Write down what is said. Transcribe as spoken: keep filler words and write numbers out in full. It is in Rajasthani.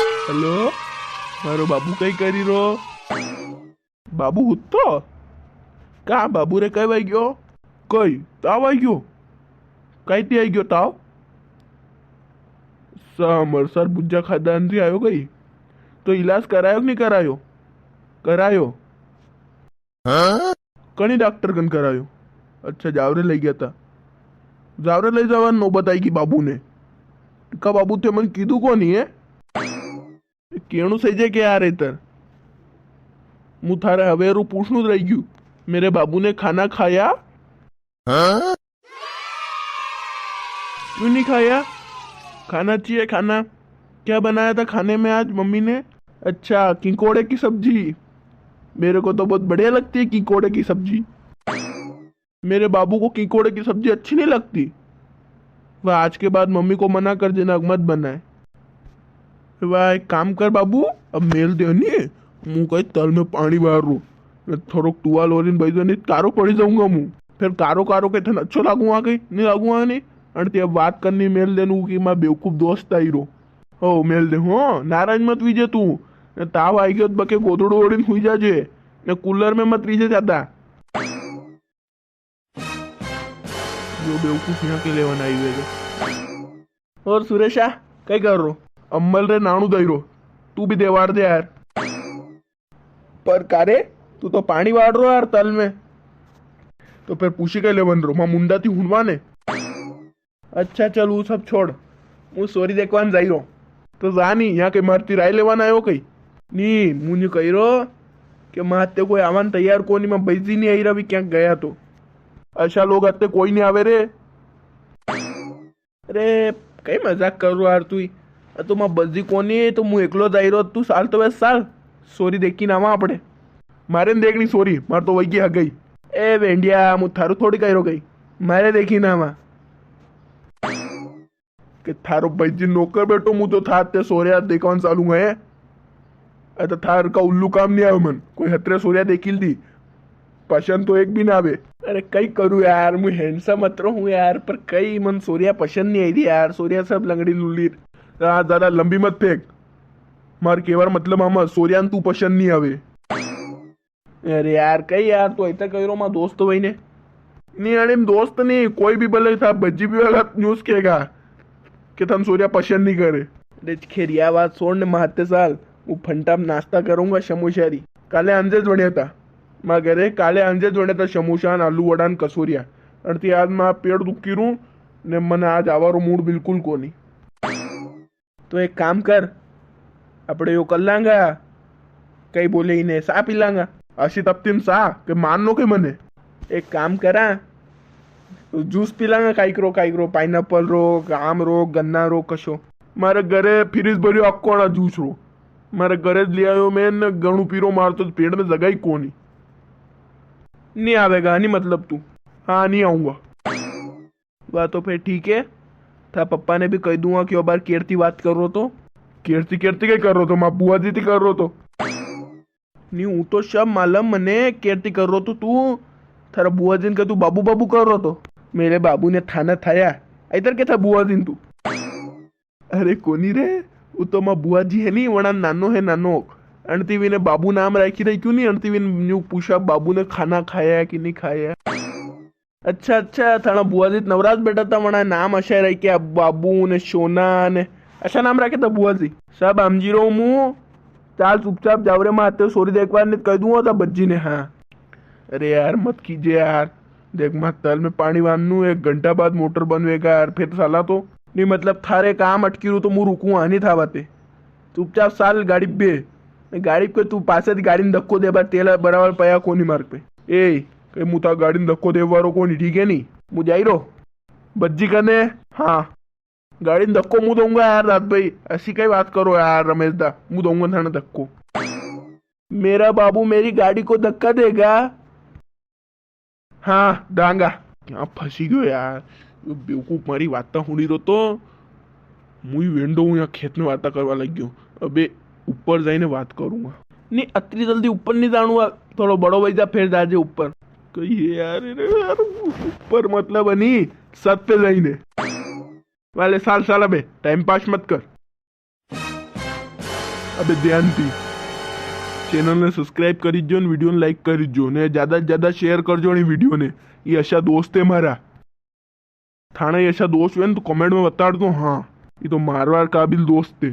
हेलो, मारो बाबू कई करी रो? बाबू हुतो? का बाबू रे, कई वई गयो? कई ताव आई गयो? कई ती आई गयो ताव? समर सर बुज्जा खादान री आयो गई। तो इलाज करायो कि नी करायो? करायो। कणी डॉक्टर कन करायो? अच्छा, जावरे लई गया था। जावरे लई जावा नौबत आई की बाबू ने। का बाबू थे मन कीधु कोनी है? केणु सही जे के यार इतर। मु थारे हवेरू पूछणु रह गयू। मेरे बाबू ने खाना खाया? क्यों नहीं खाया? खाना चाहिए खाना। क्या बनाया था खाने में आज मम्मी ने? अच्छा, किंकोड़े की सब्जी। मेरे को तो बहुत बढ़िया लगती है किंकोड़े की सब्जी। मेरे बाबू को किंकोड़े की सब्जी अच्छी नहीं लगती। वह आज के बाद मम्मी को मना कर देना, मत बनाए। वाह, एक काम कर बाबू, अब मेल दे नी, मु कई तल में पाणी वार रू, ने थोड़ोक टुवाल ओढ़ी ने बैठ जा, नी कारो पड़ी जाऊंगा मु। फिर कारो कारो के थने अच्छो लागूंगा कई, नी लागूंगा नी। अन ते अब बात करनी मेल देनु कि मां बेवकूफ दोस्त आई रो। हो, मेल दे, हो, नाराज मत वीजे तू। ने ताव आई गयो तो बके गोदड़ो ओढ़ी ने हुई जाजे, ने कूलर में मत रीजे ज्यादा। यो बेवकूफ यहाँ के लेवन आई हुए है। और सुरेशा, कई कर रो? अम्मल रे नाणू दई रो, तू भी देवार दे यार। पर कारे, तू तो पाणी वाड़ रो यार तल में। तो फिर पूछी के लेवन रो, मां मुंडा थी हुणवा ने। अच्छा चल, वो सब छोड़, मु सोरी देखवान जाई रो। तो जा नी, यहाँ के मारती राय लेवान आयो कई? नी, मु न्यू कही रो कि माते कोई आवान तैयार कोनी, मैं बैजी नी आई रहा, भी क्या गया तो। अच्छा लोग आते कोई नी आवे रे। अरे, कई मजाक कर रो यार तू ही। आ तो मां बजी कोनी, तो मु एकलो जाई रो, तू साल तो वैसे साल। सोरी देखी ना आवा आपड़े। मारे न देखनी सोरी, मार तो वही की हगई। ए वेंडिया, मु थारू थोड़ी कही रो गई। मारे देखी ना आवा। के थारो भाईजी नौकर बैठो, मु तो थार ते सोरिया देखवान चालू है। ए तो थार का उल्लू काम नी आवे मन, कोई हतरे सोरिया देखी ली। पसंद तो एक भी ना आवे। अरे कई करूँ यार, मु handsome अतरो हूँ यार, पर कई मन सोरिया पसंद नी आई री यार। सोरिया सब लंगड़ी लुल्ली। आ, ज्यादा लंबी मत फेंक। मार केवार मतलब आमा सोरिया न तू पसंद नी आवे। अरे यार, कई यार, तू ऐसा कह रो मां दोस्त भाई ने। नी, अरे दोस्त नी, कोई भी भले था, बज्जी भी वाला न्यूज़ कहेगा कि थम सोरिया पसंद नी करे। अरे खैर, या बात छोड़ ने, महत्ते साल, वो फंटा में नाश्ता करूंगा समोसा री। काले अंजे ज वणिया था। मां घरे काले अंजे ज वणिया था समोसा न आलू वड़ा न कसोरिया। अणती आज मां पेट दुखी रू ने मने आज आवारो मूड बिल्कुल कोनी। तो एक काम कर, अपड़े यो कर लांगा, कई बोले इने सा पी लांगा। अशी तपती में सा के मारनो के मने? एक काम करा, जूस पी लांगा, काइक रो, काइक रो, pineapple रो, आम रो, गन्ना रो, कशो। मारे घरे फ्रिज भरियो अक्को आणा जूस रो। मारे घरे ज ले आयो मैं न, घणू पीरो, मार तो पेट में जगह ही कोनी। नी आवेगा नी मतलब तू? हाँ, नी आऊंगा। वा तो फिर ठीक है, था पप्पा ने भी कह दूंगा कि ओ बार केरती बात कर रो तो। केरती, केरती के कर रो तो? मां बुआ जी थी कर रो तो। नी, हूं तो सब मालूम मने, केरती कर रो तो तू। थारा बुआ जी ने कह तू बाबू बाबू कर रो तो। मेरे बाबू ने थाना थाया, इधर के था बुआ जी ने तू। अरे कोनी रे, वो तो मां बुआ जी है नी, वणा नानो है नानो। अणती वीने बाबू नाम राखी रही क्यों नी, अणती वीने न्यू पूछा बाबू ने खाना खाया कि नी खाया। अच्छा, अच्छा, थाना बुआ जी नवराज बेटा था, वणा नाम अशा रही के बाबू ने सोना ने अशा नाम राखे था बुआ जी। सब हमजी रो मु, चाल चुपचाप जावरे, माते सोरी देखवार ने कह दूंगा था बज्जी ने। हाँ। अरे यार, मत कीजे यार। देख, मातल में पाणी वानू, एक घंटा बाद मोटर बंद वेगा यार, फिर साला तो। नी, मतलब, थारे काम अटकी रू तो मु रुकूं, हाँ, नी था बाते। चुपचाप साल गाड़ी पे। गाड़ी पे तू पासे थी गाड़ी ने धक्को दे, बार तेल बराबर पया कोनी मार्ग पे। ए, कई मु था गाड़ी ने धक्को दे वारो कोनी, ठीक है नी? मु जाई रो। बज्जी कने? हाँ। गाड़ी ने धक्को मु दूंगा यार, दाद भाई। ऐसी कई बात करो यार, रमेश दा। मु दूंगा थाने धक्को। मेरा बाबू मेरी गाड़ी को धक्का देगा। हाँ, दांगा। क्या फंसी गयो यार, यो बेवकूफ मारी वाता हुणी रो तो। मुई वेंडो हूँ, यहाँ खेत में वाता करवा लग गयो। अबे, ऊपर जाइने बात करूंगा। नी, अतरी जल्दी ऊपर नी जाणूंगा, थोड़ो बड़ो वई जा, फिर जाजे ऊपर। कही है यार, अरे यार, ऊपर मतलब है नी, छत पे जाइने। वाले साल साल अबे, टाइम पास मत कर। अबे ध्यान थी channel ने subscribe करी जो ने video ने like करी जो ने ज्यादा से ज्यादा share कर जो ने video ने। ये अशा दोस्त है मारा। थाने ये अशा दोस्त हुए न तो comment में बता दो। हाँ, ये तो मारवार काबिल दोस्त है।